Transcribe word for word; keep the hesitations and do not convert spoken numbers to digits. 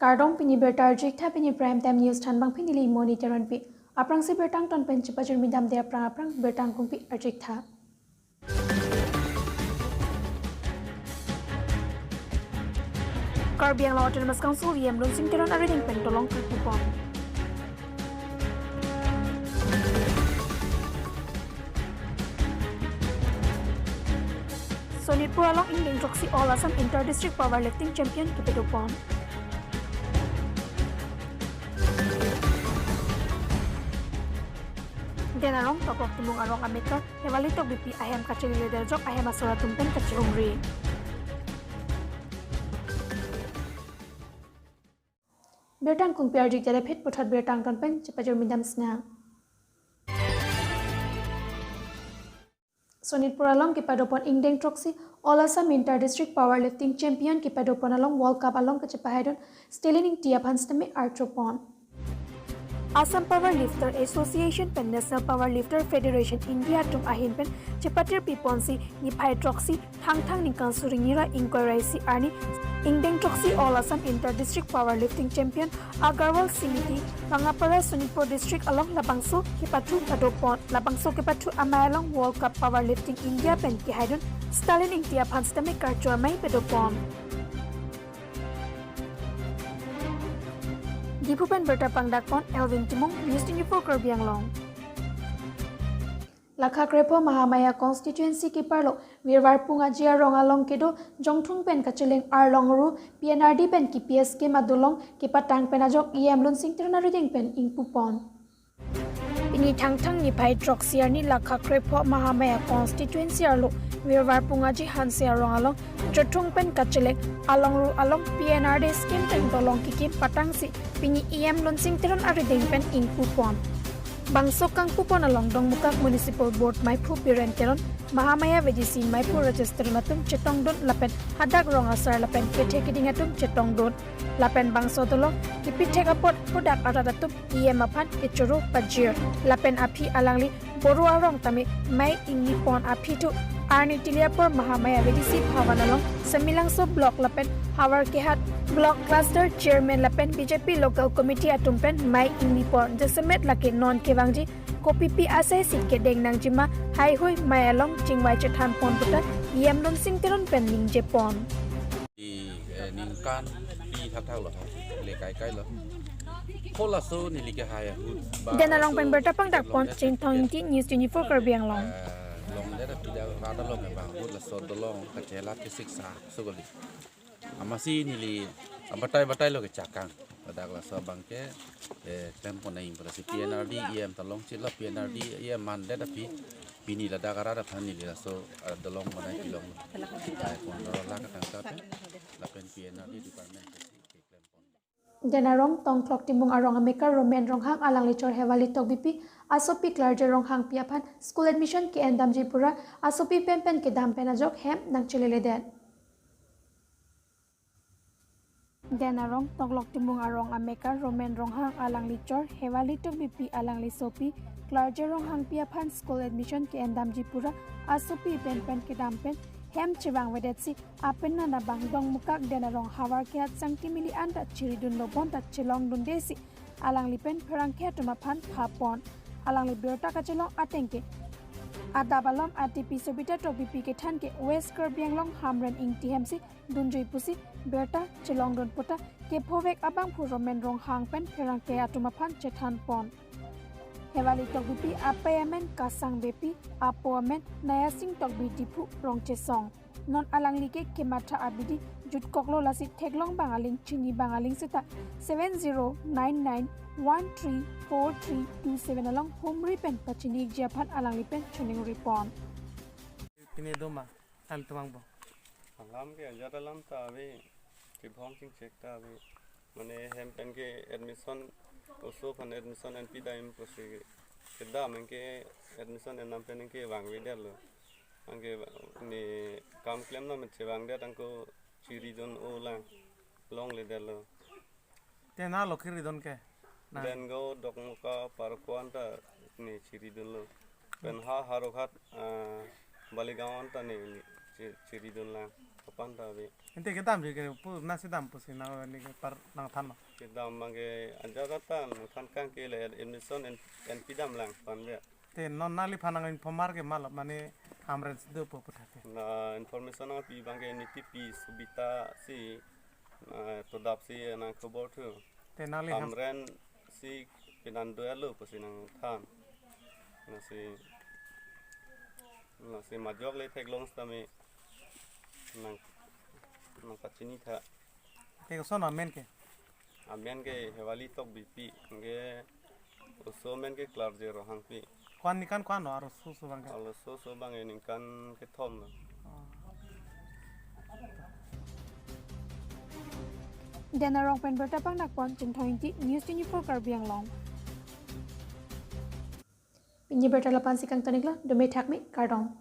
Kardom, pini birta arjik tha, pini Prime Time News thanbang pini neli Moni Teronpi. Aphrangsi birta angton pen chepajirmi damde aphrang aphrang birta angkungpi arjik tha. Karbi Anglong Autonomous Council E M Lunsing Teron arideng pen dolong karpupon. Sonitpur along ingdeng throksi All Assam Inter District Powerlifting Champion kepadopon. Den arong Toklok Timung arong amekar Hewali Tokbipi ahem kachelele derjok ahem asor atum pen kachihumri. Birta angkungpi arjik jadaphet puthot birta angton pen chepajirmi damsna. Sonitpur along kepadopon ingdeng throksi All Assam Inter District Powerlifting Champion kepadopon along World Cup along kachepahaidun Stalin Ingti aphan sitame archopon. Assam Powerlifter Association pen National Powerlifter Federation India atum ahin pen chepatir piponsi niphai throksi Thangthang ningkan suri hini ra ingkoi ra isi arni ingdeng throksi All Assam Inter District Powerlifting Champion Agarwal Samiti Rangapara Sonitpur District along labangso kepathu padopon. Labangso kepathu amei along World Cup Powerlifting India pen kehaidun Stalin Ingti aphan sitame karcho amei padopon. Diphu pen birta pangdakpon Elvin Timung, News twenty-four Karbi Anglong. Lakha krepho Mahamaya constituency keparlo Virvar Pungaji arong along kedo Jongthung pen kacheleng Arlong Ru P N R D pen K P S scheme adolong kepatang pen ajok E M Lunsing Teron arideng pen ingpupon. Pini Thangthang niphai throksi arni Lakha krepho Mahamaya constituency arlo Virvar Pungaji Hanse arong along Jongthung pen kacheleng Arlong Ru along P N R D scheme pen dolong kekim patangsi pini E M Lunsing Teron arideng pen ingpupon. Bangso kangpupon along Dongmukak Municipal Board maiphu Biren Teron, Mahamaya V D C maiphu Rajesh Teron atum chetongdun lapen hadak rong asar lapen kethe keding atum chetongdun. Lapen bangso dolong kepithek apot hadak arat atum E M aphan kechoro pajir. Lapen aphi alangli Boro arong tame mei ingnipon aphi thu arni Teliapur Mahamaya V D C Bhavan along Samelangso Block lapen Howraghat Block Cluster Chairman lapen B J P Local Committee atum pen mei ingnipon jasemet lake non kevangji kopipi asai si kedeng nangjima haihui mei along chingvai chethanpon puta E M Lunsing Teron pen ningjepon. Di, eh, ningkan pi thakthak lo, le kaikai lo. Kolaso neli kehai ahut ba Den arong laso pen birta pangdakpon long Chingthong Ingti, News twenty-four Karbi Anglong. Eh, longledet aphi dak rat along abang ahut laso dolong kachelat kesiksa so kali. Amatsi neli abatai batai lo kechakang. Ladak laso abang ke, eh, klempon nangji pada si P N R D E M ta longchit lo, P N R D E M mandet aphi pini ladak arat aphan neli laso, eh, dolong banai pilong. Ai pondro lakh tangka pen lapen P N R D department ke si keklempon. Den arong Toklok Timung arong amekar Romen Ronghang alangli chor Hewali Tokbipi asopi Klarje Ronghangpi aphan school admission ke-en damji pura asopi pen pen kedam pen ajok hem nangcheleledet. Den arong Toklok Timung arong amekar Romen Ronghang alangli chor Hewali Tokbipi alangli sopi Klarje Ronghangpi aphan school admission ke-en damji pura asopi pen pen kedam pen hem chevangvedet si apenan abang Dongmukak Den arong Howraghat Sangtimili anta chiridunlo bonta chelongdundesi alangli pen pherangke atum aphan phapon. Alangli birta kachelong ateng ke adap alom atipi Sobita Tokbipi kethan ke West Karbi Anglong Hamren Ingti hemsi dunjui pusi birta chelongdun puta kephovek abangphu Romen Ronghang pen pherangke atum aphan chethanpon. Hewali Tokbipi apei amen Kasang Beypi, apo amen Nayasing Tokbi Diphu Rongchesong. Non alangli ke kematha abidi jutkoklo lasi theklong bang aling chini bang aling seta seven zero nine nine one three four three two seven along humri pen pachini-ikji aphan alangli pen choningripon. Pini doma, al tumang bo. Alam ke ajat alam ta ave, kebhong chingchek ta ave. Mane hem pen ke admission, oso aphan admission enpi dam pusi kedam anke admission enam pen anke vangvedetlo. Anke ne kam klem na met chevangdet anke chiridun-o lang, longledetlo. Te na lo chiridun ke? Na. Den go Dongmukak Parkon ta ne chiridunlo. Pen ha Howraghat, ah, Baligaon ta ne, ne chi-, chiridun lang. Kapan ta ave. Ante kedam ji ke pu nasi dam pusi nang ni ke par nangthan ma. Kedam abang ke ajat atan nangthan kang ke le admission en, enpi dam lang pan be. Te non nangliphan nang informer ke malo mane Hamren si dopo pu thak ke. Na information nangpi abang ke Niti P Subita si, na todap si nang khobor thu. Te nangliphan Hamren si pinando alo pusi nangthan. Lasi, lasi majok le theklong sitame nang, nangpachini tha. Te koson amen ke. Amen ke Hewali Tokbipi, anke oso amen ke Klarje Rohangpi. Ko-an ningkan ko-an lo arloso oso abang ke. Arloso oso abang ke ningkan kethom lo. Oh. Dena Rongpen Berta Pangdakpon, Chinthong Ingti, News twenty-four Karbi Anglong. Pini berta lapu-an si kangton-iklo, dome thakme, kardom.